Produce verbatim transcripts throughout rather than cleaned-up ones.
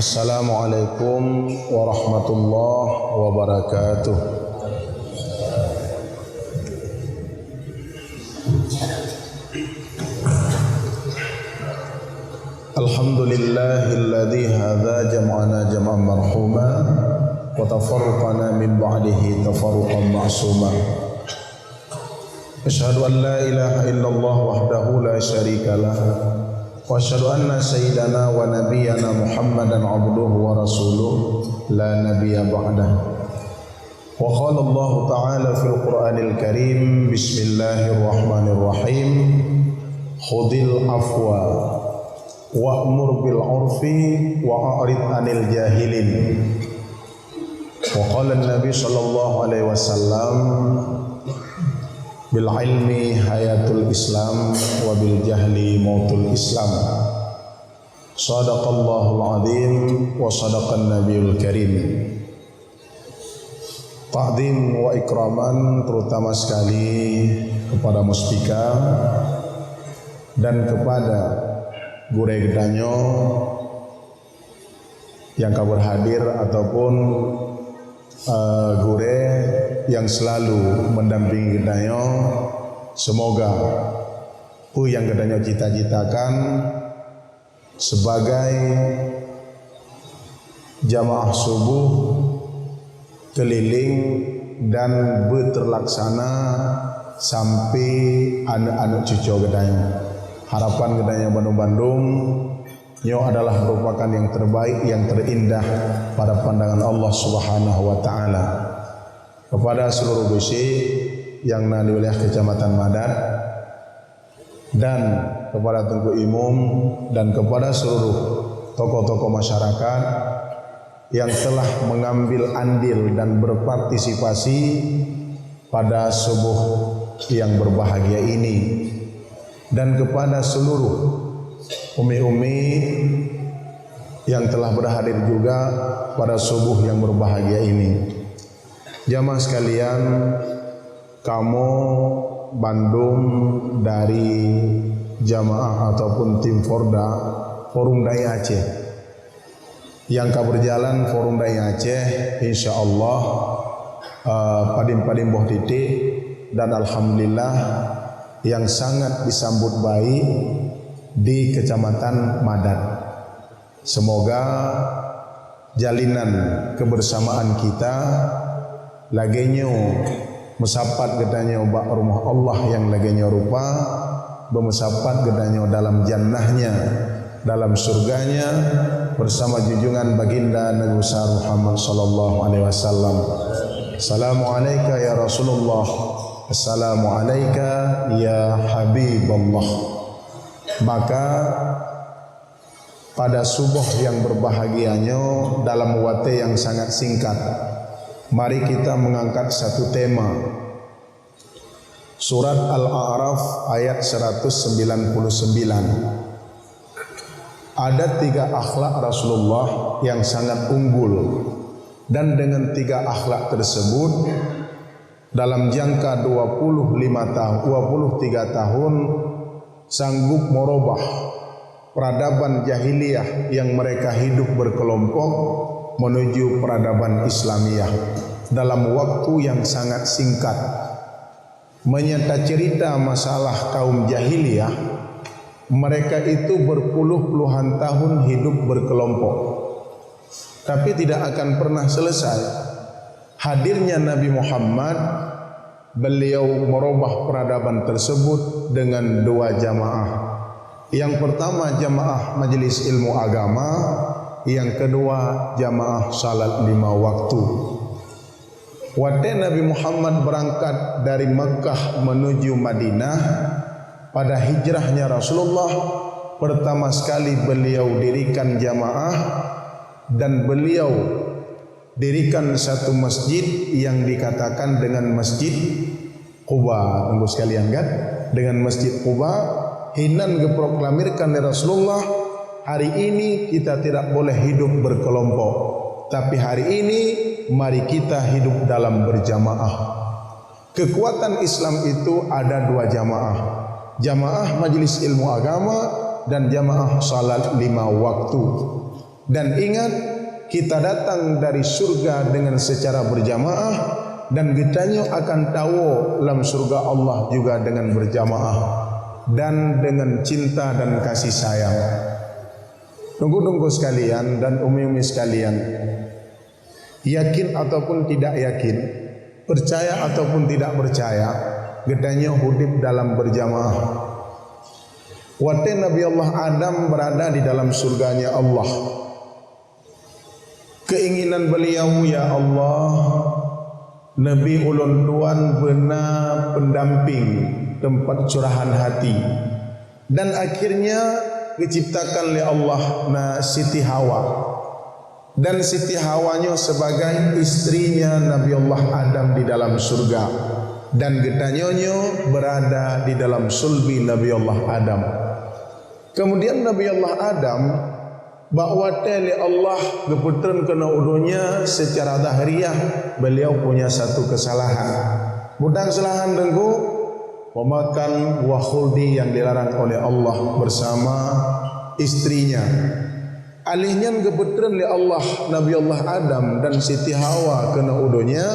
Assalamualaikum warahmatullahi wabarakatuh. Alhamdulillahilladzi hadza jam'ana jam'an marhuma wa tafarraqana min ba'dihi tafarruqan ma'suma. Asyhadu an la ilaha illallah wahdahu la syarikalah, wa asyhadu anna sayyidana wa nabiyyana Muhammadan abduhu wa rasuluh, la nabiyya ba'dah. Wa qala Allahu ta'ala fil Qur'anil Karim, bismillahirrahmanirrahim, khudil afwa wa'mur bil urfi wa a'rid anil jahilin. Wa qala Nabi sallallahu alaihi wasallam, bil ilmi hayatul Islam wa bil jahli mautul Islam. Sadaqallahul azim wa sadaqan nabiyul karim. Takdim wa ikraman, terutama sekali kepada muspika dan kepada gurée geutanyoe nyang ka berhadir ataupun, eh, gurée nyang selalu mendampingi geutanyoe. Semoga peue nyang geutanyoe cita-citakan sebagai jamaah subuh keliling dan beuterlaksana sampai aneuk-aneuk cucoe geutanyoe. Harapan geutanyoe bandum-bandum nyoe adalah merupakan yang terbaik, yang terindah pada pandangan Allah Subhanahu wa Ta'ala. Kepada seluruh bisi yang na di wilayah Kecamatan Madat, dan kepada Teungku Imum dan kepada seluruh tokoh-tokoh masyarakat yang telah mengambil andil dan berpartisipasi pada subuh yang berbahagia ini, dan kepada seluruh umi-umi yang telah berhadir juga pada subuh yang berbahagia ini. Jamaah sekalian, kamoe bandum dari jamaah ataupun tim Forda, Forum Dai Aceh. Nyang ka berjalan Forum Dai Aceh, insya Allah, eh, padum-padum boh titik, dan alhamdulillah yang sangat disambut baik di Kecamatan Madat. Semoga jalinan kebersamaan kita lagée nyoe meusapat geutanyoe bak rumoh Allah nyang lagée nyoe rupa, beumeusapat geutanyoe dalam jannah-Nya, dalam syurga-Nya, bersama junjungan Baginda Nabi Besar Muhammad sallallahu alaihi wasallam. Assalamualaika ya Rasulullah. Assalamualaika ya Habiballah. Maka pada suboh nyang berbahagia nyoe dalam watée nyang sangat singkat, mari kita mengangkat satu tema. Surat Al-A'raf ayat seratus sembilan puluh sembilan. Ada tiga akhlak Rasulullah yang sangat unggul, dan dengan tiga akhlak tersebut, dalam jangka dua puluh lima tahun, dua puluh tiga tahun, sanggup merubah peradaban jahiliyah yang mereka hidup berkelompok menuju peradaban Islamiyah dalam waktu yang sangat singkat. Meunyoe tacerita masalah kaum jahiliyah, mereka itu berpuluh-puluhan tahun hidup berkelompok, tapi tidak akan pernah selesai. Hadirnya Nabi Muhammad, beliau merubah peradaban tersebut dengan dua jamaah. Yang pertama jamaah majelis ilmu agama, yang kedua jamaah salat lima waktu. Watée Nabi Muhammad berangkat dari Makkah menuju Madinah, pada hijrahnya Rasulullah, pertama sekali beliau dirikan jamaah dan beliau dirikan satu masjid yang dikatakan dengan Masjid Quba, Teungku sekalian kan, dengan Masjid Quba, hinan geuproklamirkan lé Rasulullah, "Hari ini kita tidak boleh hidup berkelompok, tapi hari ini mari kita hidup dalam berjamaah." Kekuatan Islam itu ada dua jamaah, jamaah majelis ilmu agama dan jamaah salat lima waktu. Dan ingat, kita datang dari surga dengan secara berjamaah, dan geutanyoe akan tawoe lam surga Allah juga dengan berjamaah dan dengan cinta dan kasih sayang. Teungku-teungku sekalian dan umi-umi sekalian, yakin ataupun tidak yakin, percaya ataupun tidak percaya, geutanyoe udeb dalam berjamaah. Watée Nabi Allah Adam berada di dalam surganya Allah, keinginan beliau, "Ya Allah, neubi ulôn tuan beuna pendamping, teumpat curahan hati." Dan akhirnya diciptakan lé Allah na Siti Hawa. Dan Siti Hawa nyoe sebagai istrinya Nabi Allah Adam di dalam surga. Dan geutanyoe nyoe berada di dalam sulbi Nabi Allah Adam. Kemudian Nabi Allah Adam, bak watée lé Allah geupeutreun keunoe u donya, secara zahiriah beliau punya satu kesalahan. Buta kesalahan, Teungku, memakan buah khuldi yang dilarang oleh Allah bersama istrinya. Alih nyan geupeutreun lé Allah Nabi Allah Adam dan Siti Hawa keunoe u donya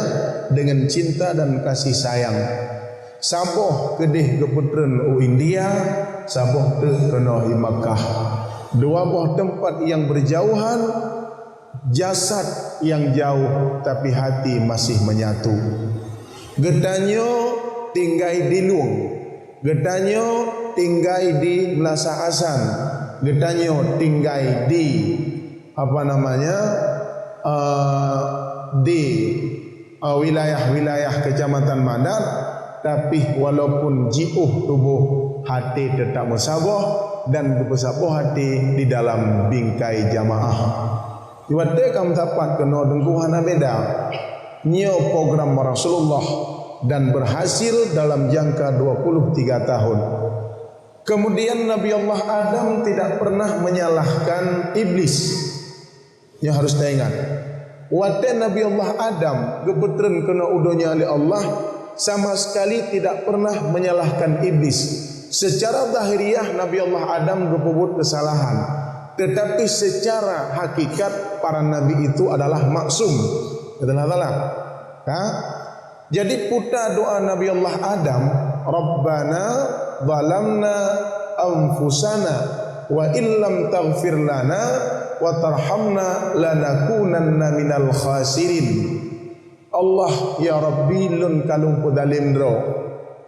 dengan cinta dan kasih sayang. Saboh keudeh geupeutreun u India, saboh teuk keunoe i Makkah. Dua boh teumpat yang berjauhan, jasad yang jauh, tapi hati masih menyatu. Geutanyoe tinggai di Lueng, geutanyoe tinggai di Meulasa Asan, geutanyoe tinggai di, apa namanya, eh, di, eh, wilayah-wilayah Kecamatan Madat, tapi walaupun jiôh tuboh, até teutap meusaboh dan geupeusaboh até di dalam bingkai jamaah. Watée ka meusapat keunoe, Teungku, hana beda. Nyoe program Rasulullah dan berhasil dalam jangka dua puluh tiga tahun. Kemudian Nabi Allah Adam tidak pernah menyalahkan iblis. Nyoe harus taingat. Watée Nabi Allah Adam geupeutreun keunoe u donya lé Allah, sama sekali tidak pernah menyalahkan iblis. Secara zahiriah Nabi Allah Adam geupeubuet kesalahan, tetapi secara hakikat para nabi itu adalah maksum. Kata Allah Taala. Ha? Jadi, puta doa Nabi Allah Adam, "Rabbana zalamna anfusana wa illam taghfir lana wa tarhamna lanakunanna minal khasirin." Allah, ya Rabbi, lôn ka lôn peuzalem droe,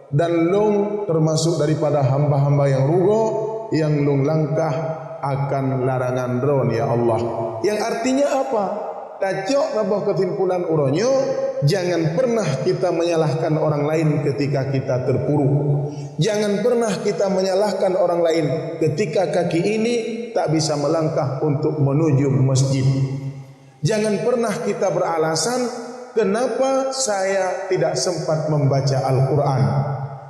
dan lôn termasuk daripada hamba-hamba yang rugoe, yang lôn langkah akan larangan Droe, ya Allah. Yang artinya apa? Tacok saboh kesimpulan uroe nyoe, jangan pernah kita menyalahkan orang lain ketika kita terpuruk. Jangan pernah kita menyalahkan orang lain ketika kaki ini tak bisa melangkah untuk menuju masjid. Jangan pernah kita beralasan, "Kenapa saya tidak sempat membaca Al-Quran?"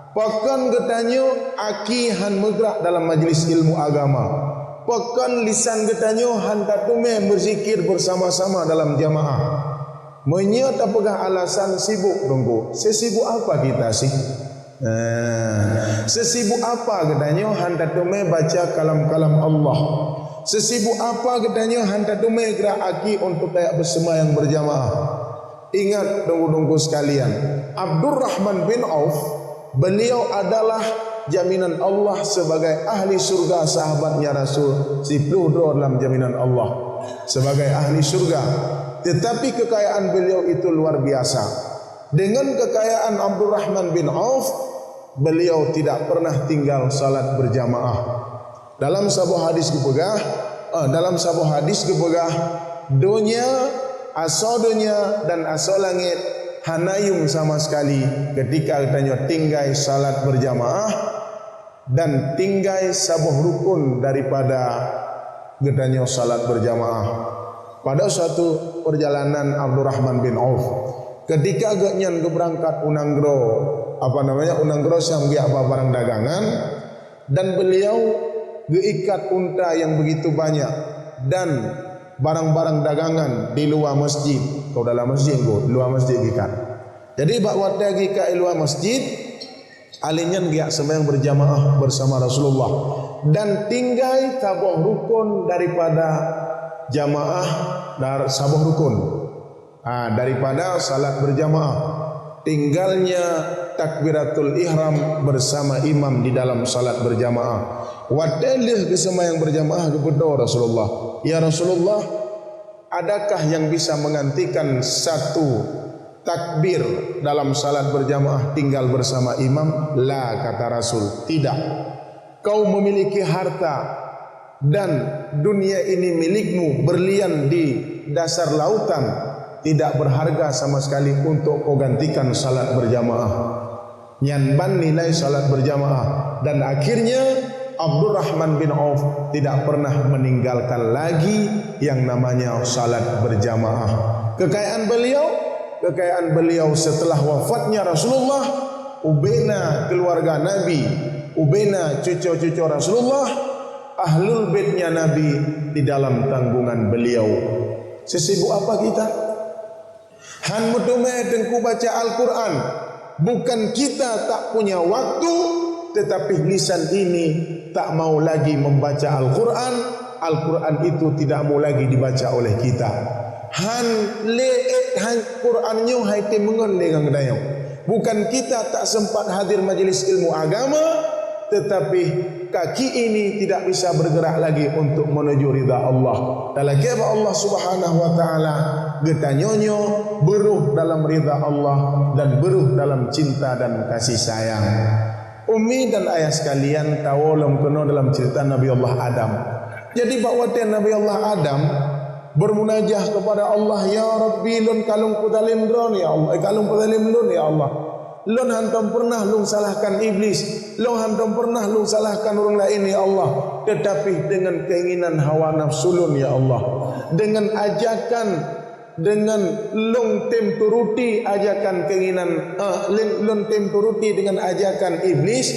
Pakon geutanyoe aki han meugrak dalam majlis ilmu agama? Pakon lisan geutanyoe han tateumé meuzikir bersama-sama dalam jamaah? Meunyoe tapeugah alasan sibuk, Teungku, sesibuk apa kita sih? Eh, sesibuk apa geutanyoe han tateumé baca kalam-kalam Allah? Sesibuk apa geutanyoe han tateumé grak aki untuk tajak beuseumayang berjamaah? Ingat, Teungku-teungku sekalian, Abdurrahman bin Auf, beliau adalah jaminan Allah sebagai ahli surga, sahabatnya Rasul, siploh droe dalam jaminan Allah sebagai ahli surga. Tetapi kekayaan beliau itu luar biasa. Dengan kekayaan Abdurrahman bin Auf, beliau tidak pernah tinggal salat berjamaah. Dalam saboh hadis geupeugah, eh, dalam saboh hadis geupeugah, "Donya, asoe donya dan asoe langét hana yuem sama sekali ketika geutanyoe tinggai salat berjamaah dan tinggai saboh rukun daripada geutanyoe salat berjamaah." Pada suatu perjalanan Abdurrahman bin Auf, ketika gobnyan geubeurangkat u nanggroe, apa namanya, u nanggroe Syam geujak ba barang dagangan, dan beliau geuikat unta yang begitu banyak dan barang-barang dagangan di luwa masjid. Keu dalam masjid, Teungku, luwa masjid geuikat. Jadi, bak watée geuikat i luwa masjid, alèh nyan geujak seumayang berjamaah bersama Rasulullah dan tinggai saboh rukun daripada jamaah dar-, saboh rukun. Ha, daripada salat berjamaah, tinggalnya takbiratul ihram bersama imam di dalam salat berjamaah. Watée lheueh geuseumbahyang berjamaah, geupeudoe Rasulullah, "Ya Rasulullah, adakah yang bisa menggantikan satu takbir dalam salat berjamaah tinggal bersama imam?" "La," kata Rasul, "tidak. Kau memiliki harta dan dunia ini milikmu, berlian di dasar lautan, tidak berharga sama sekali untuk kau gantikan salat berjamaah." Nyan ban nilai salat berjamaah. Dan akhirnya, Abdurrahman bin Auf tidak pernah meninggalkan lagi yang namanya salat berjamaah. Kekayaan beliau, kekayaan beliau setelah wafatnya Rasulullah, ubena keluarga Nabi, ubena cuco-cuco Rasulullah, ahlul baitnya Nabi di dalam tanggungan beliau. Sesibuk apa kita? Han meuteumé teungku baca Al-Quran. Bukan kita tak punya waktu, tetapi lisan ini tak mau lagi membaca Al-Quran. Al-Quran itu tidak mau lagi dibaca oleh kita. Han lé, eh, han Quran nyoe hai teumeungon lé ngon geutanyoe. Bukan kita tak sempat hadir majelis ilmu agama, tetapi kaki ini tidak bisa bergerak lagi untuk menuju ridha Allah. Talakée bak Allah Subhanahu wa Taala, geutanyoe nyoe beurôh dalam ridha Allah dan beurôh dalam cinta dan kasih sayang. Umi dan ayah sekalian, tawoe lom keunoe dalam cerita Nabi Allah Adam. Jadi, bak watée Nabi Allah Adam bermunajah kepada Allah, "Ya Rabbi, lôn ka lôn peuzalem droe, ya Allah. Eh, ka lôn peuzalem lôn, ya Allah. Lôn hantom pernah lôn salahkan Iblis. Lôn hantom pernah lôn salahkan ureuëng laén, ya Allah. Tetapi dengan keinginan hawa nafsu lôn, ya Allah. Dengan ajakan, dengan lôn tem turuti ajakan keinginan, eh, lôn, lôn tem turuti dengan ajakan Iblis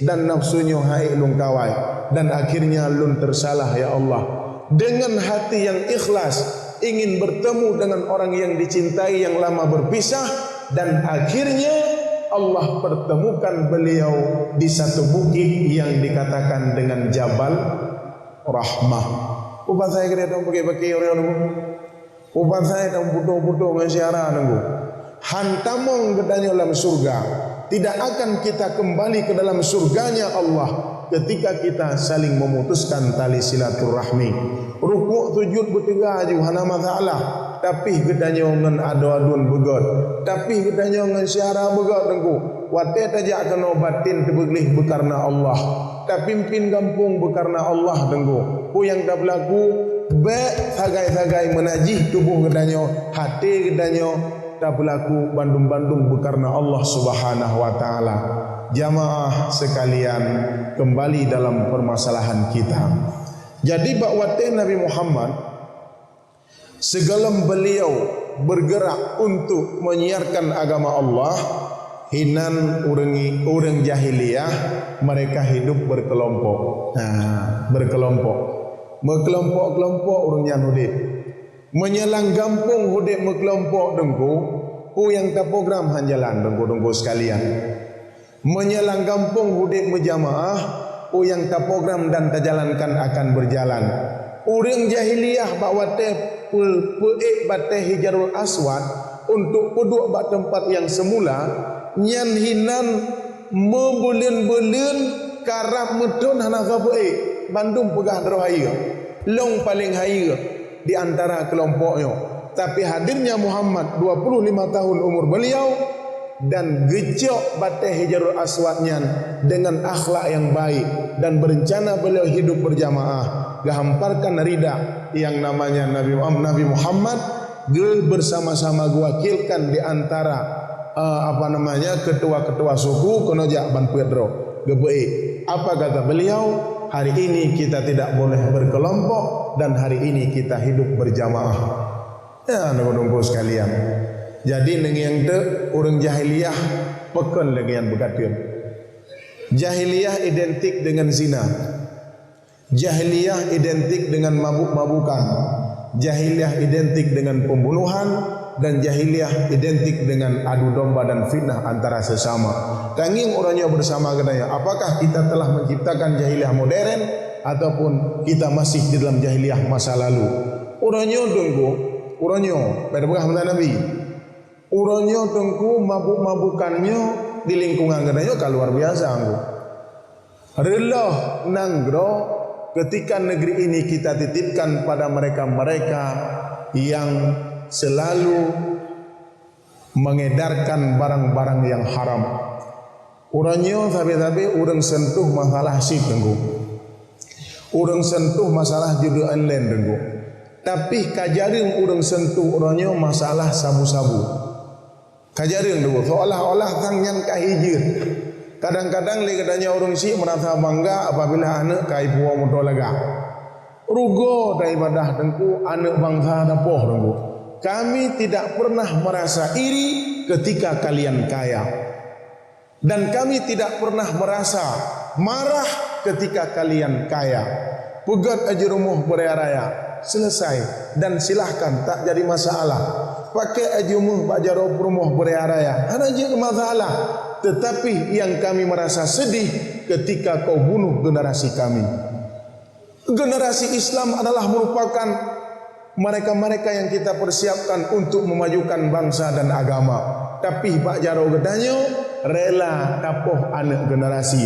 dan nafsu nyoe hai lôn kawai. Dan akhirnya lôn tersalah, ya Allah." Dengan hati yang ikhlas, ingin bertemu dengan orang yang dicintai yang lama berpisah, dan akhirnya Allah pertemukan beliau di satu bukit yang dikatakan dengan Jabal Rahmah. Ubah saya kira dong pakai-pakai orang. Ubah saya dong buto-buto ngon syara nunggu. Han tamong geutanyoe lam surga. Tidak akan kita kembali ke dalam surganya Allah ketika kita saling memutuskan tali silaturahmi. Rukuk sujud beuteuga aju hana masalah, tapi geutanyoe ngon adoe aduen beugöt, tapi geutanyoe ngon syara beugöt teungku. Watée tajak keunoe batin teubeugleh beukareuna Allah, tapimpin gampông beukareuna Allah teungku. Peue nyang tapeulaku, bék sagai-sagai meunajih tuboh geutanyoe, até geutanyoe, tapeulaku bandum-bandum beukareuna Allah Subhanahu wa Taala. Jamaah sekalian, kembali dalam permasalahan kita. Jadi, bak watée Nabi Muhammad, sigohlom beliau bergerak untuk menyiarkan agama Allah, hinan ureuëng, ureuëng jahiliyah, mereka hidup berkelompok. Nah, berkelompok. Meukelompok-kelompok ureuëng nyan udeb. Meunyoe lam gampông udeb meukelompok teungku, peue nyang taprogram han jalan teungku-teungku sekalian. Meunyoe lam gampông udeb meujamaah, peue nyang taprogram dan tajalankan akan berjalan. Ureuëng jahiliyah bak watée peu-, peuék batée Hajarul Aswad untuk peuduek bak teumpat nyang seumula, nyan hinan meubuleuen-buleuen karab meuthon hana sapeue, bandum peugah droe hayeue. Lôn paleng hayeue di antara keulompok nyoe. Tapi hadirnya Muhammad, dua puluh lima tahun umur beliau, dan geucok batée Hajarul Aswad nyan dengan akhlak yang baik dan berencana beliau hidup berjamaah, geuhamparkan rida yang namanya Nabi Muham-, Nabi Muhammad, geu-, bersama-sama geuwakilkan di antara, eh, apa namanya, ketua-ketua suku keunoe jak ban peuet droe. Geupeuék. Apa kata beliau? "Hari ini kita tidak boleh berkelompok dan hari ini kita hidup berjamaah." Ya, teungku-teungku sekalian. Jadi, neungieng teuk ureuëng jahiliyah pakon lagée nyan beukateun. Jahiliyah identik dengan zina. Jahiliyah identik dengan mabuk-mabukan. Jahiliyah identik dengan pembunuhan. Dan jahiliyah identik dengan adu domba dan fitnah antara sesama. Tangieng uroe nyoe bersama geutanyoe, apakah kita telah menciptakan jahiliyah modern ataupun kita masih di dalam jahiliyah masa lalu? Uroe nyoe Teungku, uroe nyoe, pada peugah masa Nabi. Uroe nyoe Teungku, mabuk-mabukan nyoe di lingkungan geutanyoe ka luar biasa Teungku. Reuloh nanggroe ketika negeri ini kita titipkan pada mereka-mereka yang selalu mengedarkan barang-barang yang haram. Uroe nyoe sabe-sabe ureuëng sentuh masalah chip Teungku. Ureuëng sentuh masalah judi online Teungku. Tapi ka jareueng ureuëng sentuh uroe nyoe masalah sabu-sabu. Ka jareueng Teungku, seolah-olah sang nyan ka hi jeuet. Kadang-kadang lé geutanyoe ureuëng chik meurasa bangga apabila aneuëk ka ipuwoe moto lagak. Rugoe daripada Teungku, aneuëk bansa tapoh Teungku. Kami tidak pernah merasa iri ketika kalian kaya. Dan kami tidak pernah merasa marah ketika kalian kaya. Peugét aju rumoh beuraya-raya, selesai, dan silahkan, tak jadi masalah. Pakai aju méuh bak jaroe peurumoh beuraya-raya, hana jeuet masalah. Tetapi yang kami merasa sedih ketika kau bunuh generasi kami. Generasi Islam adalah merupakan mereka-mereka yang kita persiapkan untuk memajukan bangsa dan agama. Tapi bak jaroe geutanyoe rela tapoh aneuëk generasi.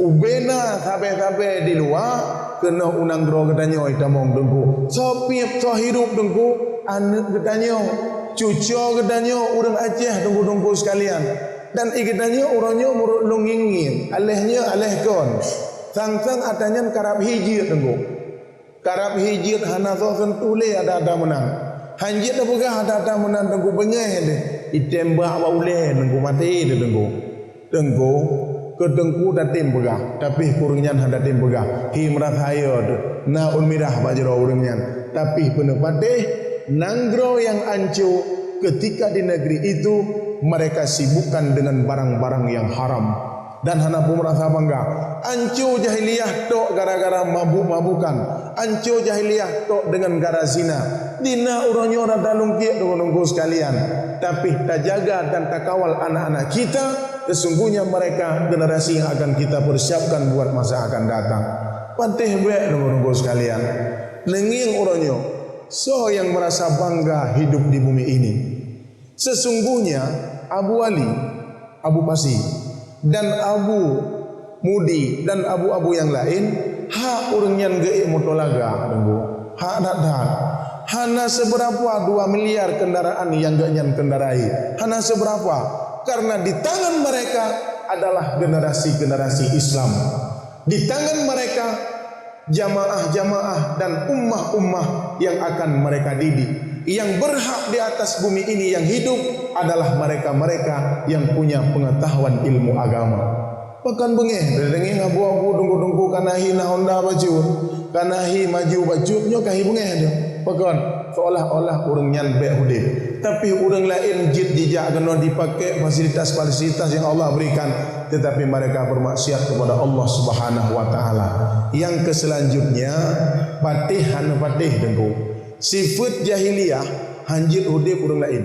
Ubena sabe-sabe di luwa keunoe u nanggroe geutanyoe itamong Teungku. Soe piep, soe hidup Teungku, aneuëk geutanyoe, cucoe geutanyoe ureuëng Aceh Teungku-teungku sekalian. Dan i geutanyoe uroe nyoe meurok lôn ngieng-ngieng, aléh nyoe aléh kon. Sang-sang ata nyan karab hi jeuet Teungku. Karab hi jeuet hana soe sentuh lé ata-ata meunan. Han jeuet tapeugah ata-ata meunan Teungku, beungéh lé. Itembak bak ulée Teungku, maté lé Teungku. Teungku, keu Teungku tatem peugah, tapi keu ureuëng nyan hana tatem peugah. Hi meurasa yo teuh, na ôn mirah bak jaroe ureuëng nyan. Tapi peuneupatéh, nanggroe nyang anco ketika di negeri itu mereka sibukkan dengan barang-barang yang haram. Dan hana peue meurasa bangga. Anco jahiliyah tok gara-gara mabuk-mabukan. Anco jahiliyah tok dengan gara zina. Dina uroe nyoe rata lungkiek Teungku-teungku sekalian. Tapi tajaga dan takawal anak-anak kita, sesungguhnya mereka generasi yang akan kita persiapkan buat masa akan datang. Patéh bék Teungku-teungku sekalian. Neungieng uroe nyoe, soe nyang merasa bangga hidup di bumi ini? Sesungguhnya Abu Ali, Abu Pasi, dan Abu Mudi, dan abu-abu nyang laén, hak ureuëng nyan geuék moto lagak Teungku. Hak that-that. Hana seubeurapa dua miliar kendaraan nyang geuhnyan kendarai. Hana seubeurapa. Karena di tangan mereka adalah generasi-generasi Islam. Di tangan mereka jamaah-jamaah dan ummah-ummah yang akan mereka didik. Yang berhak di atas bumi ini yang hidup adalah mereka-mereka yang punya pengetahuan ilmu agama. Pakon beungéh, deungoe abu-abu Teungku-teungku ka na hi na honda bacut, ka na hi maju bacut, nyoe ka hi beungéh teuh. Pakon? Seolah-olah ureuëng nyan bék udeb. Tapi ureuëng laén jeuet jijak keunoe dipakai fasilitas-fasilitas yang Allah berikan, tetapi mereka bermaksiat kepada Allah Subhanahu wa Ta'ala. Yang keselanjutnya, patéh hana patéh Teungku. Sifeuet jahiliyah han jeuet udeb ureuëng laén.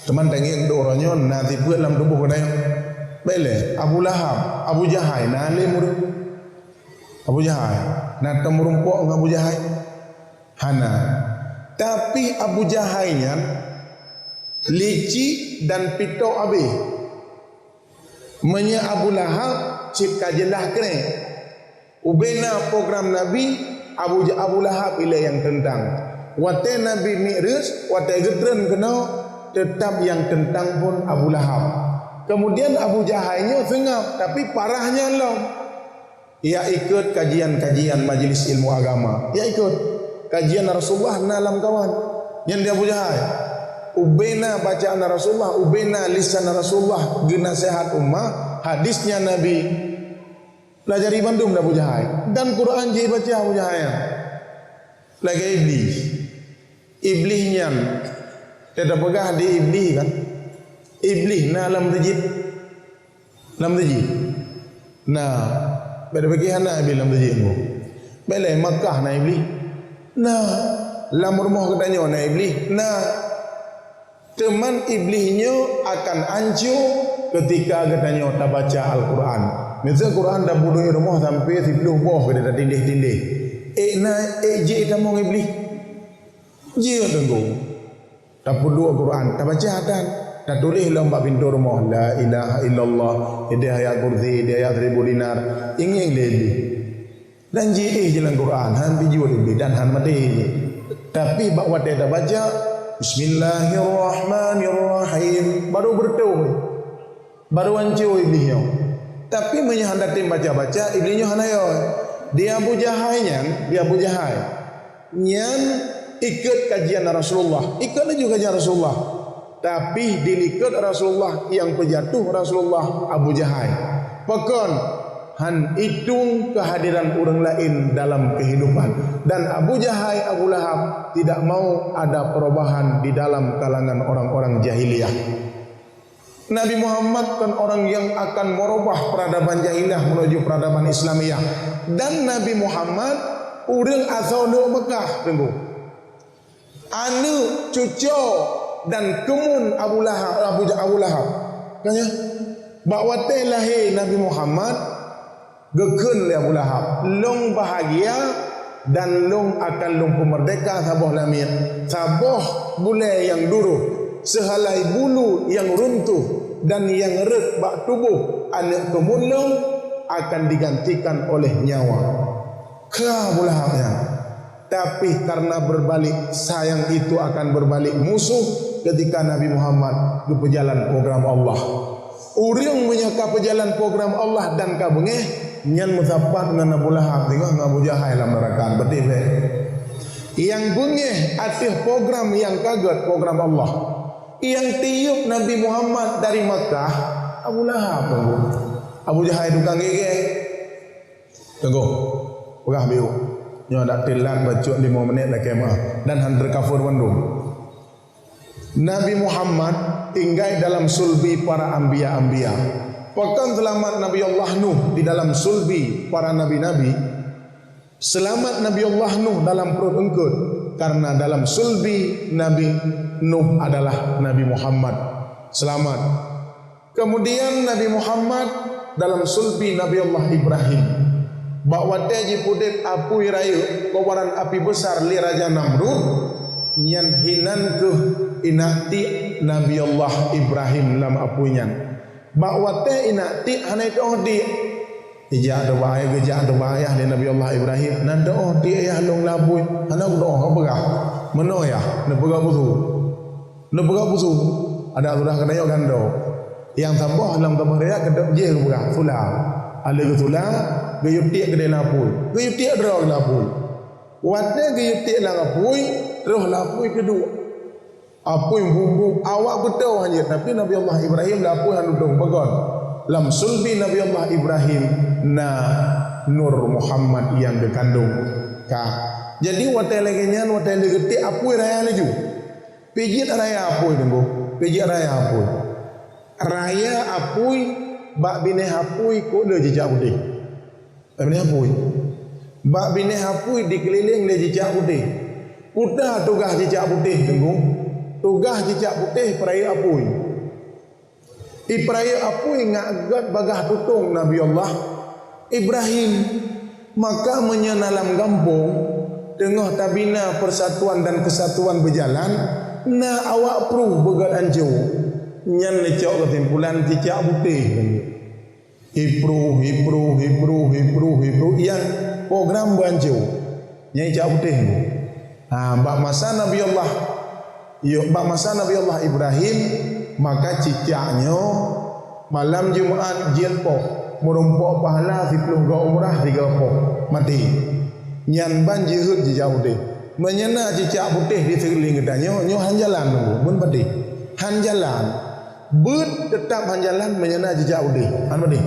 Teuma tangieng dua uroe nyoe na sifeuet lam tuboh geutanyoe. Bék lé, Abu Lahab, Abu Jahai na lé murit. Abu Jahai, na teumeurumpok ngon Abu Jahai? Hana. Tapi Abu Jahai nyan licik dan pito abéh. Meunyoe Abu Lahab cit ka jeulaih keunoe. Ubena program Nabi, Abu, Abu Lahab ilée nyang teuntang. Watée Nabi Mi'raj, watée geutreun keunoe, teutab nyang teuntang phon Abu Lahab. Kemudian Abu Jahai nyoe seungab, tapi parah nyan lom. Ya ikot kajian-kajian majelis ilmu agama. Ya ikot. Kajian Rasulullah na lam kawan. Nyan di Abu Jahai. Ubena bacaan Rasulullah, ubena lisan Rasulullah, geunaseuhat umat, hadisnya Nabi. Pelajari bandum di Abu Jahai. Dan Quran jibaca Abu Jahai. Lagée Iblih. Iblih nyan. Teupeugah di Iblih kan. Iblih na lam teujih. Lam teujih. Nah, bék tapiké hana Iblih lam teujih nyoe. Bék lé Makkah na Iblih. Nah, lam rumoh geutanyoe na Iblih. Nah, teuma Iblih nyoe akan anco ketika geutanyoe tabaca Al-Quran. Miseu Quran tabunoe rumoh sampoe siploh boh geutanyoe tatindeh-tindeh. Ék na, ék jeuet tamong Iblih. Jeuet teungku. Tapeuduek Quran, tabaca dan tatuléh lom bak pintoe rumoh, "La ilaha illallah." Idéh ayat kursi, idéh ayat seribu dinar. Ingat lé Iblih. Dan jiéh jalan Quran, han jijeuet Iblih dan han maté. Tapi bak watée tabaca, "Bismillahirrahmanirrahim." Baru beureutoh. Baru hanco Iblih nyoe. Tapi meunyoe hana tem baca-baca, Iblih nyoe hana yo. Di Abu Jahai nyan, di Abu Jahai. Nyan ikot kajian Rasulullah. Ikot laju kajian Rasulullah. Tapi dilikot Rasulullah, nyang peujatuh Rasulullah Abu Jahai. Pakon? Han itung kehadiran ureuëng laén dalam kehidupan. Dan Abu Jahai, Abu Lahab tidak mau ada perubahan di dalam kalangan orang-orang jahiliyah. Nabi Muhammad kon orang yang akan merubah peradaban jahiliyah menuju peradaban Islamiah. Dan Nabi Muhammad ureuëng asai Mekah, teungku. Aneuëk, cuco dan keumun Abu Lahab, Abu, Abu Lahab. Kan ya? Bak watée lahé Nabi Muhammad, geukheun lé Abu Lahab, "Lôn bahagia dan lôn akan lôn peumeurdeka saboh lamiet, saboh bulée nyang duroh, seuhalai bulu nyang runtuh dan nyang rhot bak tuboh aneuëk keumun lôn akan digantikan oleh nyawa." Kheun Abu Lahab nyan. Tapi karena berbalik, sayang itu akan berbalik musuh ketika Nabi Muhammad geupeujalan program Allah. Ureuëng meunyoe ka peujalan program Allah dan ka beungéh, nyan meusapat ngon Abu Lahab teungoh ngon Abu Jahai lam neuraka, beutôi beh. Nyang beungéh ateueh program nyang ka gét, program Allah. Nyang tiyeub Nabi Muhammad dari Makkah, Abu Lahab, Abu Jahai tukang gégéh. Teungku, peugah biôh. Nyoe dak teulat bacut lima menit lakée meuah dan han teukafur bandum. Nabi Muhammad tinggai dalam sulbi para anbiya-anbiya. Pakon seulamat Nabi Allah Nuh di dalam sulbi para nabi-nabi? Seulamat Nabi Allah Nuh dalam pruet eungkôt karena dalam sulbi Nabi Nuh adalah Nabi Muhammad. Seulamat. Keumudian Nabi Muhammad dalam sulbi Nabi Allah Ibrahim. Bak watée jipeudeb apui rayeuk keubaran api beusar lé Raja Namrud, nyan hinan kheueh inak tiek Nabi Allah Ibrahim lam apui nyan. Bak watée inak tiek hana iteuôh tiek, ijak deuh bak ayah, geujak deuh bak ayah lé Nabi Allah Ibrahim, "Na teuôh tiek ayah lôn lam apui?" "Hana kuteuôh," peugah. "Meunoe yah?" Neupeugah, "Beusu." Neupeugah beusu, adak sudah keunoe gando. Nyang saboh lam saboh riwayat keudroe jih geupeugah, "Sula." Alèh geusula, geuyue tiek keudéh lam apui. Geuyue tiek droe lam apui. Watèe geuyue tiek lam apui, troh lam apui teuduek. Apui bumbu awak beutôi hana jeuet, tapi Nabi Allah Ibrahim lam apui hana dudoe, peugah, lam sulbi Nabi Allah Ibrahim na Nur Muhammad nyang geukandong. Ka. Jadi watèe lagèe nyan, watèe lheueh geutiek apui raya laju. Pijit raya apui, Teungku. Pijit raya apui. Raya apui, bak binéh apui kok le cicak putéh. Bak binéh apui. Bak binéh apui dikeulileng lé cicak putéh. Peue tugaih cicak putéh, Teungku? Tugaih cicak putéh peurayeuk apui. Ipeurayeuk apui ngat gèt bagaih tutong Nabi Allah Ibrahim. Maka meunyoe na lam gampông teungoh tabina persatuan dan kesatuan beujalan, na awak pruh beugèt anco, nyan neucok keusimpulan cicak putéh. Ipruh, ipruh, ipruh, ipruh, ipruh, nyang program beuanco. Nyan cicak putéh. Ha, bak masa Nabi Allah, yo, bak masa Nabi Allah Ibrahim, maka cicak nyoe malam Jumat jeuet poh, meurumpok pahala siplôh go umrah sigo poh, maté. Nyan ban jeuhet cicak putéh. Meunyoe na cicak putéh di seukeuliléng geutanyoe, nyoe han jalan, bun patéh. Han jalan. Beuet teutap han jalan meunyoe na cicak putéh. Han putéh.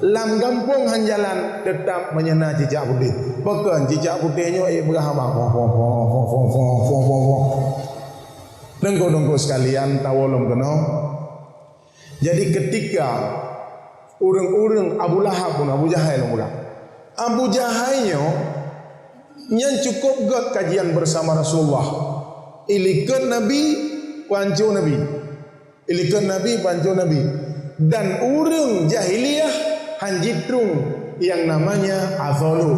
Lam gampông han jalan teutap meunyoe na cicak putéh. Pakon cicak putéh nyoe, eh, beurahma. Teungku-teungku sekalian, tawoe lom keunoe. Jadi, keutika ureuëng-ureuëng Abu Lahab pun, Abu Jahai lom peugah. Abu Jahai nyoe nyan cukôp gèt kajian bersama Rasulullah. Ilikot Nabi, panco Nabi. Ilikot Nabi, panco Nabi. Dan ureuëng jahiliyah han jitreun nyang namanya asolo.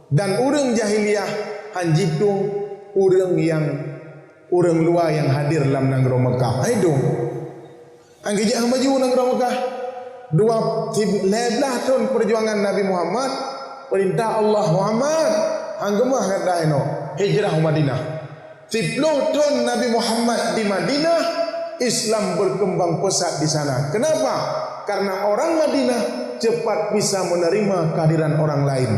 Dan ureuëng jahiliyah han jitueng ureuëng nyang, ureuëng luwa nyang hadir lam nanggroe Meukah. Hai dong. Anggeujak maju nanggroe Meukah. Dua, lhèe blaih thon peujuangan Nabi Muhammad, peurintah Allah, Muhammad, han geumah gata inoe, hijrah u Madinah. Siploh thon Nabi Muhammad di Madinah, Islam berkembang pesat di sana. Kenapa? Karena orang Madinah cepat bisa menerima kehadiran orang lain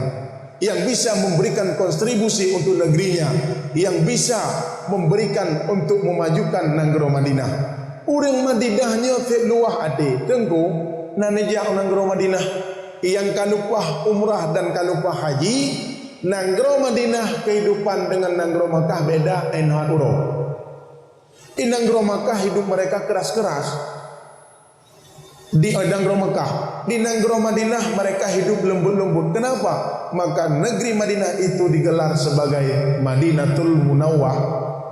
yang bisa memberikan kontribusi untuk negerinya, yang bisa memberikan untuk memajukan nanggroe Madinah. Ureuëng Madinah nyoe sép luwah até, Teungku, na neujak u nanggroe Madinah. Nyang ka lumpah umrah dan ka lumpah haji, nanggroe Madinah kehidupan dengan nanggroe Makkah beda, 'oh that uroe. Di nanggroe Makkah hidup mereka keras-keras. Di, eh, nanggroe Makkah, di nanggroe Madinah mereka hidup lembut-lembut. Kenapa? Maka negeri Madinah itu digelar sebagai Madinatul Munawwah-,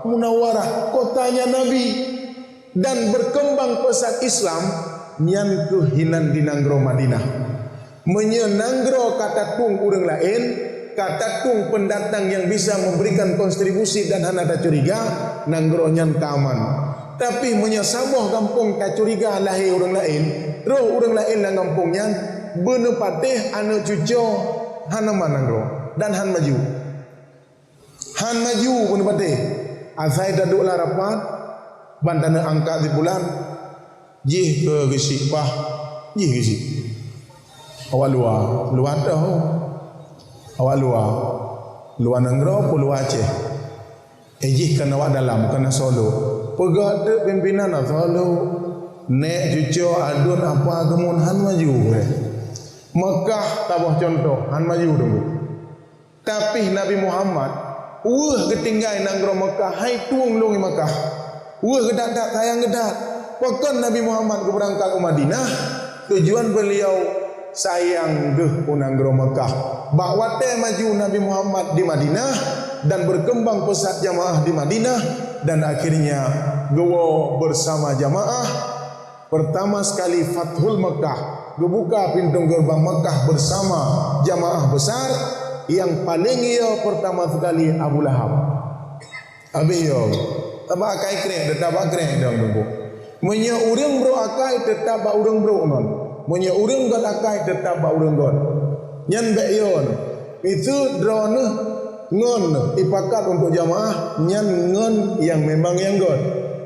Munawwarah, kotanya Nabi. Dan berkembang pesat Islam, nyan keuh hinan di nanggroe Madinah. Meunyoe nanggroe ka tatueng ureuëng laén, ka tatueng pendatang yang bisa memberikan kontribusi dan hana tacuriga, nanggroe nyan ka aman. Tapi meunyoe saboh gampông tacuriga lahé ureuëng laén, troh ureuëng laén lam gampông nyan, beuneupatéh aneuëk cucoe, hana aman nanggroe dan han maju. Han maju beuneupatéh. Asai taduek lam rapat, ban taneuk angkat sipulan, jih keu geuchik paih, jih geuchik. Awak luwa, luwa toh. Awak luwa, luwa nanggroe peue luwa Aceh. Eh, jih kan awak dalam, kana solo. Peugah teuk pimpinan na solo. Nèk cucoe aduen apa keumun han maju, eh. Meukah taboh cuntoh, han maju dulu. Tapi Nabi Muhammad, weueh geutinggai nanggroe Meukah, hai tueng lôn i Meukah. Weueh geudat-dat sayang geudat. Pakon Nabi Muhammad geubeurangkat u Madinah, tujuan beliau sayang geuh u nanggroe Meukah. Bak watèe maju Nabi Muhammad di Madinah dan berkembang pesat jamaah di Madinah, dan akhirnya geuwoe bersama jamaah, pertama sekali Fathul Meukah, geubuka pintoe geureubang Meukah beusama jamaah besar, nyang paleng yo pertama sekali Abu Lahab. Habéh yo, teutap akai krek, teutap bak krek dong teungku. Meunyoe ureuëng brok akai, teutap bak ureuëng brok ngon. Meunyoe ureuëng göt akai, teutap bak ureuëng göt. Nyan bék yo. Itu droeneuh ngon ipakat untuk jamaah, nyan ngon nyang memang nyang göt.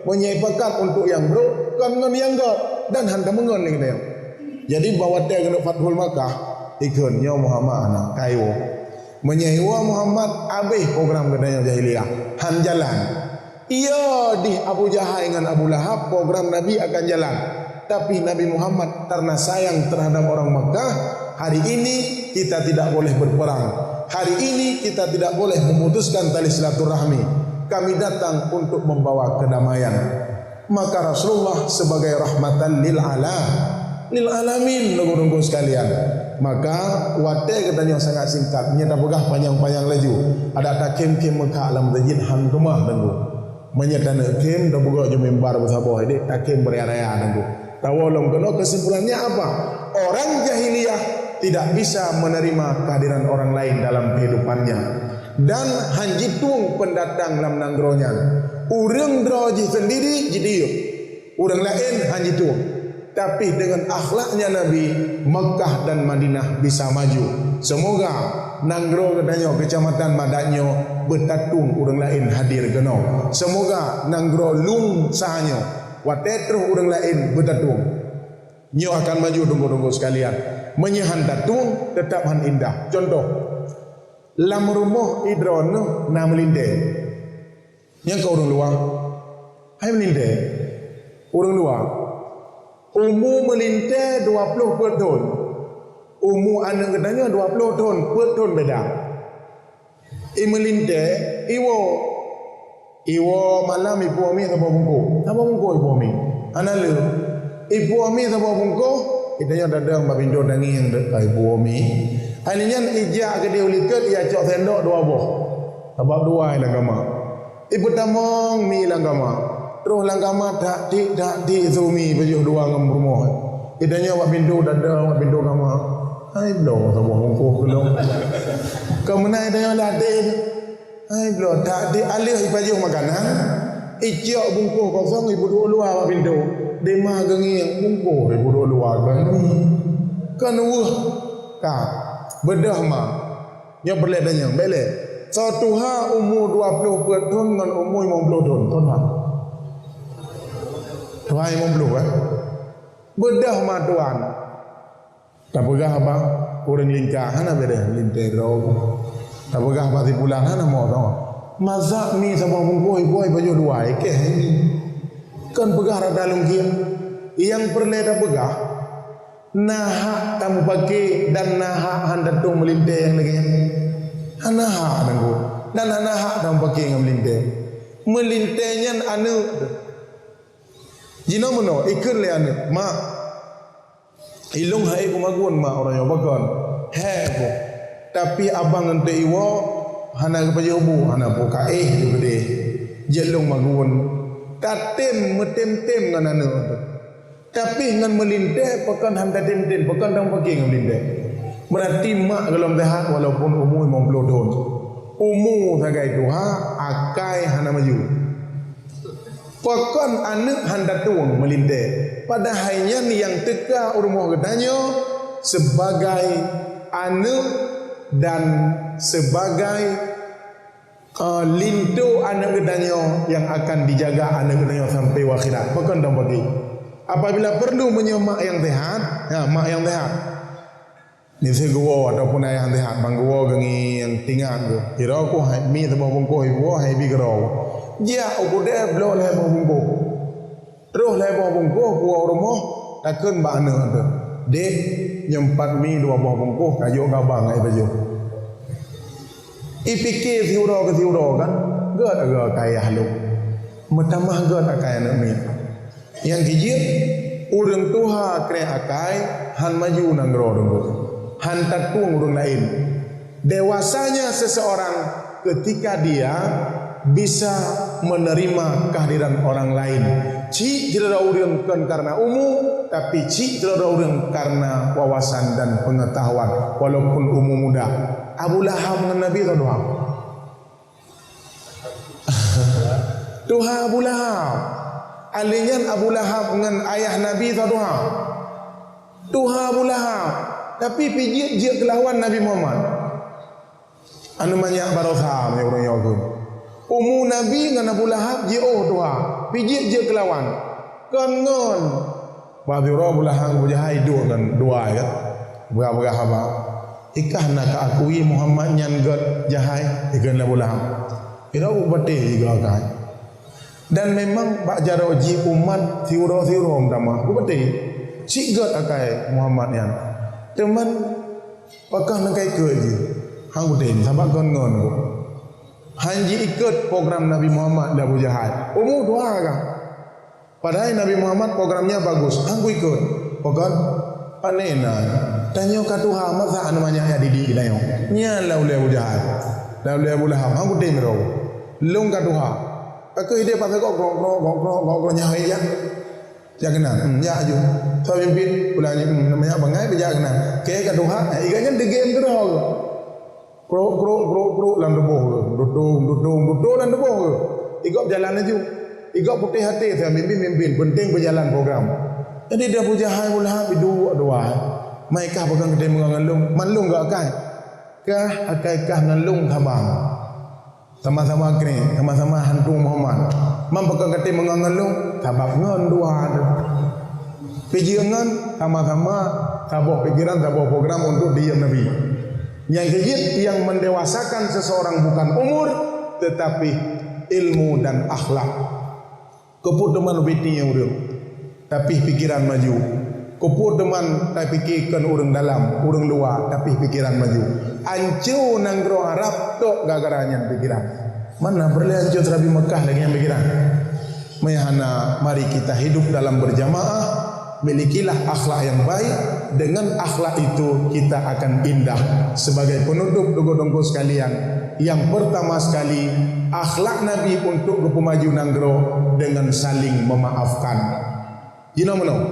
Meunyoe ipakat untuk nyang brok, kon ngon nyang göt, dan han tameungon lé geutanyoe. Jadi, bak watèe keuneuk Fathul Makkah, ikheun nyoe Muhammad hana kaiwoe. Meunyoe iwoe Muhammad, habéh program geutanyoe jahiliyah, han jalan. Iya, dih Abu Jahal ngon Abu Lahab, program Nabi akan jalan. Tapi Nabi Muhammad, karena sayang terhadap orang Makkah, hari ini kita tidak boleh berperang. Hari ini kita tidak boleh memutuskan tali silaturahmi. Kami datang untuk membawa kedamaian. Maka Rasulullah sebagai rahmatan lil ala-, lil alamin, teungku-teungku sekalian. Maka watèe geutanyoe sangat singkat, nyan tapeugah panyang-panyang laju. Adak takhém-khém meukat lam masjid han teuma, teungku. Meunyoe taneuk khém, tapeugah ju mimbar beusaboh, idéh takhém beuraya-raya, teungku. Tawoe lom keunoe, kesimpulannya apa? Orang jahiliyah tidak bisa menerima kehadiran orang lain dalam kehidupannya. Dan han jitueng pendatang lam nanggroe nyan. Ureuëng droe jih sendiri jitiyeuk. Ureuëng laén han jitueng. Tapi dengan akhlaknya Nabi, Mekah dan Madinah bisa maju. Semoga nanggroe geutanyoe, Kecamatan Madat nyoe, beutatueng ureuëng laén hadir keunoe. Semoga nanggroe Lung sa nyoe, watèe troh ureuëng laén beutatueng. Nyoe akan maju, teungku-teungku sekalian. Meunyoe han tatueng, teutap han indah. Contoh, lam rumoh droeneuh na meulintèe. Nyang ka ureuëng luwa, hai meulintèe. Ureuëng luwa. Umu meulintèe dua ploh peuet thon. Umu aneuëk geutanyoe dua ploh thon, peuet thon beda. I meulintèe, iwoe. Iwoe malam ipuwoe mi saboh bungkôh. Saboh bungkôh ipuwoe mi. Hana le. Ipuwoe mi saboh bungkôh, geutanyoe datang bak pintoe tangieng deuh ka ipuwoe mi. Hai nyan ijak keudéh u likot, ijak cok sendok dua boh. Sabab dua i lam kama. Ipeutamong mi lam kama. Troh lam kama, tak tik, tak tik, su mi pajoh dua ngon rumoh. Geutanyoe bak pintoe, datang bak pintoe kama. Hai bloe saboh bungkôh keu lôn. Keu meunan tanyoe ladé. Hai bloe, that di aleuh ipajoh makanan, icok bungkôh kosong ipeuduek luwa bak pintoe. Di ma geungieng bungkôh ipeuduek luwa keu nyoe. Keu neuweuh ka beudôh ma. Nyoe peureulée tanyong, bèk lé. Soe tuha umu dua ploh peuet thon ngon umu limong ploh thon, soe tuha? Tuha limong ploh, kan? Beudôh ma tuan. Tapeugah bak ureuëng lingka, hana beudôh lintée droe. Tapeugah bak sipulan, hana mo droe. Masak mi saboh bungkôh, iboh ipajoh dua, ikeh mi. Kon peugah rata lungkiek. Nyang peureulée tapeugah, na hak tamupake dan na hak han tatueng meulintée nyang lagée nyan. Hana hak, Teungku. Dan hana hak tamupake ngon meulintée. Meulintée nyan aneuëk. Jinoe meunoe, ikheun lé aneuëk, "Mak, ilông hai kumagun, Mak, uroe nyoe." "Pakon?" "Hék," kheun. "Tapi abang ngon teuk iwoe hana geupajoh bu, hana peue kaéh geupeudeh. Jeuet lông magun." Tatem meutem-tem ngon aneuëk. Tapi ngon meulintée, pakon han tatem-tem, pakon tamupake ngon meulintée. Beurati mak gohlom seuhat walaupun umu limong ploh thon. Umu sagai tuha, akai hana maju. Pakon aneuëk han tatueng meulintée, padahai nyan nyang teuka u rumoh geutanyoe sebagai aneuëk dan sebagai, eh, linto aneuëk geutanyoe nyang akan dijaga aneuëk geutanyoe sampai u akhirat. Pakon dong bagi? Apabila perlu meunyoe mak nyang sehat, ya, mak nyang sehat. Miseue geuwoe ataupun ayah nyang sehat, ban geuwoe geungieng tingat geuh. Sidroe ku hai mi saboh bungkôh, iwoe hai bi keudroe. Jak u keudè bloe lhèe boh bungkôh. Troh lhèe boh bungkôh kuwoe u rumoh, takheun bak aneuëk teuh, "Dek, nyoe pat mi dua boh bungkôh, kajok keu abang, ai pajoh." Ipike siuroe keu siuroe kan, gét akai ayah lôn. Meutamah gét akai aneuëk miet. Nyang keujeuet, ureuëng tuha kreh akai han maju nanggroe Teungku, han tatueng ureuëng laén. Dewasanya seseorang ketika dia bisa menerima kehadiran orang lain. Cit sidroe ureuëng kon karena umu, tapi cit sidroe ureuëng karena wawasan dan pengetahuan, walaupun umu muda. Abu Lahab ngon Nabi tuha. Tuha Abu Lahab. Alèh nyan Abu Lahab ngon ayah Nabi tuha. Tuha Abu Lahab. Tapi pih jeuet-jeuet keulawan Nabi Muhammad. Aneuëk manyak baroesa, meunyoe ureuëng nyoe kheun. Umu Nabi ngon Abu Lahab jiôh tuha, pih jeuet-jeuet keulawan. Kon ngon. Bak siuroe Abu Lahab Abu Jahal duek ngon dua, kan? Peugah-peugah haba. Ikah na ka akui Muhammad nyan gét jahai, ikheun lé Abu Lahab. Sidroe geupatéh jigoe akai. Dan memang bak jaroe jih umat siuroe-siuroe meutamah geupatéh. Cit gét akai Muhammad nyan. Teuma pakon na kai keu jih? Han kutem, sabab kon ngon ku. Han jiikot program Nabi Muhammad lé Abu Jahal. Umu tuha ka. Padahai Nabi Muhammad programnya bagus, han kuikot. Pakon? Pane na. Tanyoe ka tuha, masa aneuëk manyak ya didik tanyoe. Nyan lé ulée Abu Jahal. Lé ulée Abu Lahab, han kutem droe. Lôn ka tuha. Ka keuh idéh pasai gok, gok, gok, gok, gok, gok, gok, nyan hai jak. Jak keunan, hmm, jak aju. Soe mimpin, ulang nyan, hmm, manyak bangai, jak keunan. Keu ka tuha, eh, iga nyan degem keudroe. Krok, krok, krok, krok, lam tuboh geuh. Dutung, dutung, dutung lam tuboh geuh. Igop jalan laju. Igop putéh até, saya mimpin, mimpin. Penting beujalan program. Jadi, di Abu Jahal, Abu Lahab, iduek dua. Mai kah pakon katem ngon lôn. Man lôn gét akai. Kah akai kah ngon lôn saban. Sama-sama kreh, sama-sama hantu Muhammad. Man pakon katem ngon lôn. Sabab ngon dua tu. Pih jeuet ngon sama-sama saboh pikiran, saboh program untuk diem Nabi. Nyang keujeuet, yang mendewasakan seseorang bukan umur, tetapi ilmu dan akhlak. Keupeue teuma ubiti ureuëng, tapi pikiran maju. Keupeue teuma tapike kon ureuëng dalam, ureuëng luwa, tapi pikiran maju. Anco nanggroe Arab tok gara-gara nyan pikiran. Mana peureulée anco seurabi Mekah lagée nyan pikiran? Meuhana, mari kita hidup dalam berjamaah, milikilah akhlak yang baik, dengan akhlak itu kita akan indah. Sebagai penutup, dongko-dongko sekalian, yang pertama sekali, akhlak Nabi untuk geupemaju nanggroe dengan saling memaafkan. Jinoe meunoe,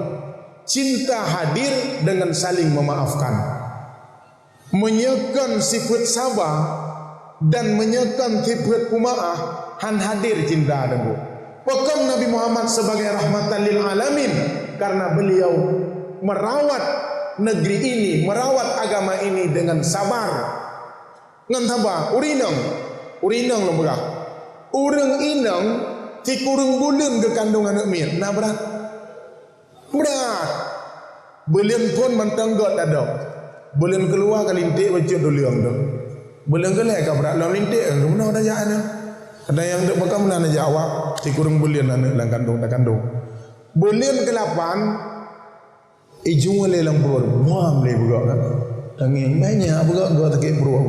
cinta hadir dengan saling memaafkan. Meunyoe kon sifeuet saba dan meunyoe kon sifeuet peumaáh, han hadir cinta Teungku. Pakon Nabi Muhammad sebagai rahmatan lil alamin, karena beliau merawat negeri ini, merawat agama ini dengan sabar. Ngon saba, ureueng inong, ureueng inong lôn peugah. Ureueng inong sikureueng buleuen geukandong aneuk miet, na brat. Brat. Buleuen phon mantong göt tadong. Buleuen keuluwa ka linték bacut tuleueng tu. Buleuen keulhèe ka brat lom linték, keunoe tajak aneuk. Kadang nyang deuek pakon meunan jak awak, sikureueng buleuen aneuk lam kandong takandong. Buleuen keulapan, ijue lé lam pruet, buam lé beugöt kan. Tangieng banyak beugöt-göt sakét pruet.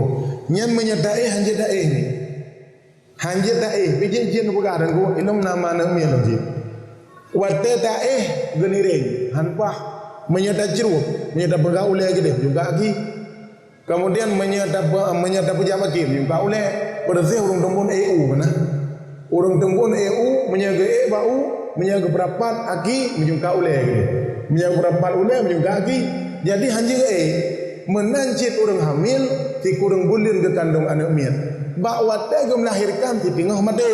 Nyan meunyoe taéh, hanjeuet taéh ni. Hanjeuet taéh, bijéh jén peugah Teungku, ilong nama aneuk miet lom jih. Watèe taéh geuniréng, han paih. Meunyoe tacrueb, meunyoe tapeugah ulèe keudeh, juga gaki. Kemudian meunyoe tape-, meunyoe tapeujak bakét, juga ulèe. Peureuséh ureueng teumbon ék u keunan. Ureueng teumbon ék u, meunyoe geuék bak u, meunyoe geupeurapat aki, meujungka ulèe keudeh. Meunyoe geupeurapat ulèe, meujungka aki. Jadi hanjeuet ék. Meunan cit ureueng hamil, sikureueng buleuen geukandong aneuk miet. Bak watèe geumeulahirkan, siteungoh maté.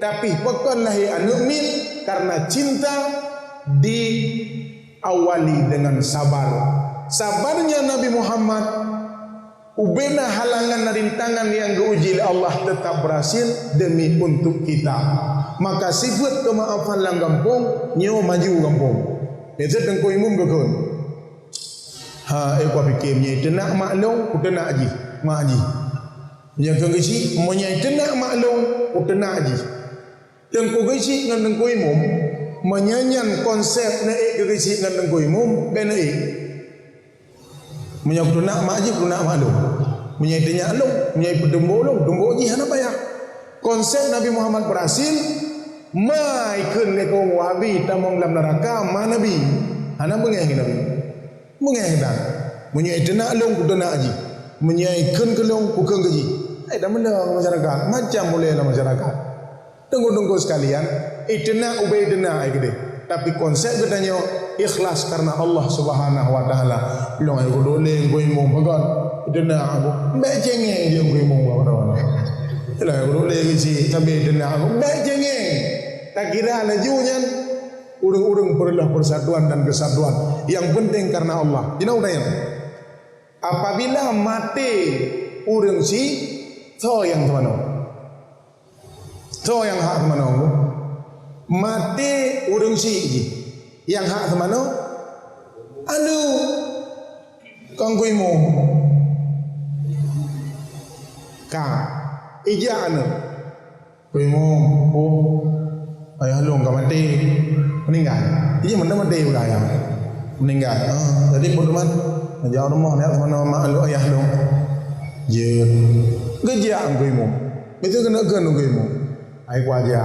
Tapi pakon lahé aneuk miet karena cinta diawali dengan sabar. Sabarnya Nabi Muhammad, ubena halangan dan rintangan nyang geuuji lé Allah, tetap berhasil demi untuk kita. Maka sifeuet keumaafan lam gampông nyoe maju gampông. Nyan Teungku Imum geukheun. Ha, eh, kupiké, meunyoe teunak mak lôn, kuteunak jih, mak jih. Meunyoe kheun geuchik, meunyoe teunak mak lôn, kuteunak jih. Teungku geuchik ngon Teungku Imum, meunyoe nyan konsep neuék keu geuchik ngon Teungku Imum, bèk neuék. Meunyoe kuteunak mak jih, kuteunak mak lôn. Meunyoe teunak lôn, meunyoe peutumbok lôn, tumbok jih, hana payah. Konsep Nabi Muhammad berhasil, ma ikheun lé kaum Wahabi tamong lam neuraka, ma Nabi. Hana beungèh keu Nabi. Beungèh that. Meunyoe iteunak lôn, kuteunak jih. Meunyoe ikheun keu lôn, kukheun keu jih. Hai, tameuleueng masyarakat. Macam mulai lam masyarakat. Teungku-teungku sekalian, iteunak ubé iteunak ai keudeh. Tapi konsep geutanyoe ikhlas karena Allah Subhanahu wa Taala. Lôn ai kudok lé Teungku Imum peugah. Iteunak aku. Bèk cengeng jih Teungku Imum peugah. Lôn ai kudok lé geuchik, tapi iteunak aku. Bèk cengeng. Takira laju nyan ureueng-ureueng peureuloh persatuan dan kesatuan. Yang penting karena Allah. Jinoe udeb nyan. Apabila maté ureueng chik, soe nyang teumanoe? Soe nyang hak teumanoe? Maté ureueng chik jih. Nyang hak teumanoe? Aneuk. Kon Teungku Imum. Ka. Ijak aneuk. Teungku Imum, oh, ayah lôn ka maté, meuninggai. Iya, mantong maté udah ayah. Meuninggai. Ah, jadi peue teuma? Neujak rumoh, neujak teumanoe mak lôn, ayah lôn. Jeuet. Geujak Teungku Imum. Beutôi keuneuk kheun Teungku Imum. Ai kuaja,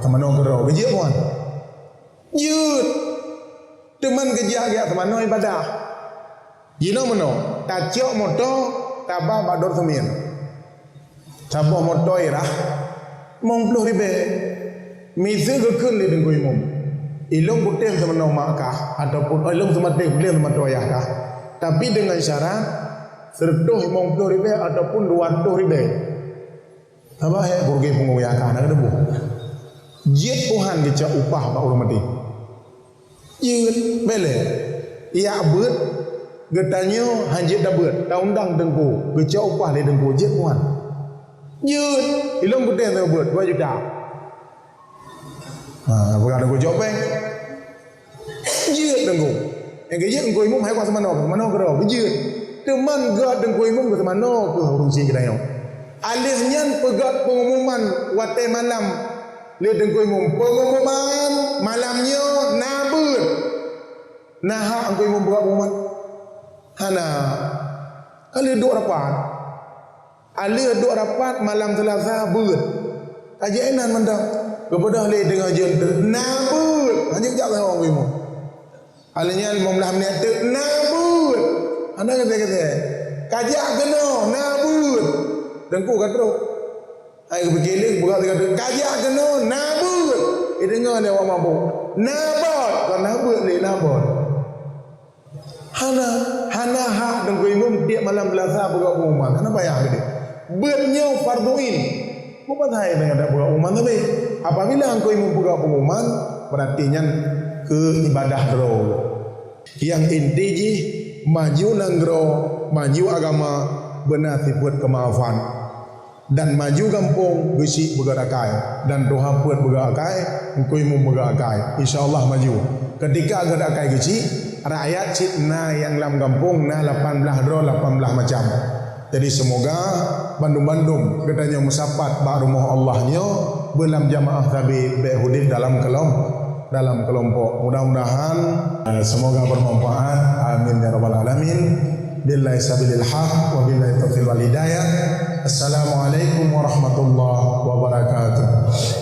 teumanoe keudroe. Geujak, Puan. Jeuet. Teuma geujak, geujak teumanoe ibadah. Jinoe meunoe, tacok moto, taba bak Dor Seumien. Saboh moto irah limong ploh ribèe. Miseue geukheun lé Teungku Imum, "Ilôn kutem teumanoe mak kah, ataupun, oh, ilôn seumaté kutem teumanoe ayah kah. Tapi dengan syarat, seureutôh limong ploh ribèe ataupun dua reutôh ribèe." Haba hék peurugi punggong yaka na keudeubu. Jeuet Tuhan geucok upah bak ureueng maté. Jeuet, bèk lé. Yak beuet, geutanyoe hanjeuet tabeuet, taundang teungku, geucok upah lé teungku, jeuet Tuhan. Jeuet, ilôn geutem teungku beuet dua juta. Ha, peugah teungku cok péng. Jeuet teungku. Nyang geujeuet teungku imum hai kuat seumanoe, seumanoe keudroe, geujeuet. Teuma geuet teungku imum keu seumanoe keu ureueng chik geutanyoe. Alheuh nyan peugöt peungumuman watèe malam lé teungku imum. Peungumuman malam nyoe na beuet. Na hak teungku imum peugöt peungumuman? Hana. Ka lheueh duek rapat. Alheueh duek rapat malam Seulasa beuet. Ka jeuet inan mantong. Geubeudôh lé teungoh jeuet teuk na beuet. Hana jak sahoe teungku imum. Alheuh nyan limong blaih menit teuk na beuet. Hana geutem-geutem. Ka jak keunoe na beuet. Teungku ka trok. Hai geupike lé, buka tiga teuk. Ka jak keunoe na beuet. Ideungoe lé awak mabök. Na bot. Kon na beuet lé, na bot. Hana, hana hak Teungku Imum tiep malam Seulasa peugah pengumuman. Hana payah geude. Beuet nyoe fardhu ain. Bukan hai dengan dak peugah pengumuman tapi apabila Teungku Imum peugah pengumuman, berarti nyan keu ibadah droe. Nyang inti jih maju nanggroe, maju agama, beuna sifeuet keumaafan. Dan maju gampông geuchik beugét akai, dan tuha peuet beugét akai, Teungku Imum beugét akai. Insya Allah maju. Ketika gét akai geuchik, rakyat cit na nyang lam gampông na lapan blaih droe, lapan blaih macam. Jadi semoga bandum-bandum geutanyoe meusapat bak rumoh Allah nyoe beulam jamaah sabe bék udeb dalam keulom-, dalam keulompok. Mudah-mudahan, eh, semoga bermanfaat. Amin ya rabbal alamin. Billahi sabilil haq wa billahi taufiq wal hidayah. Assalamualaikum warahmatullahi wabarakatuh.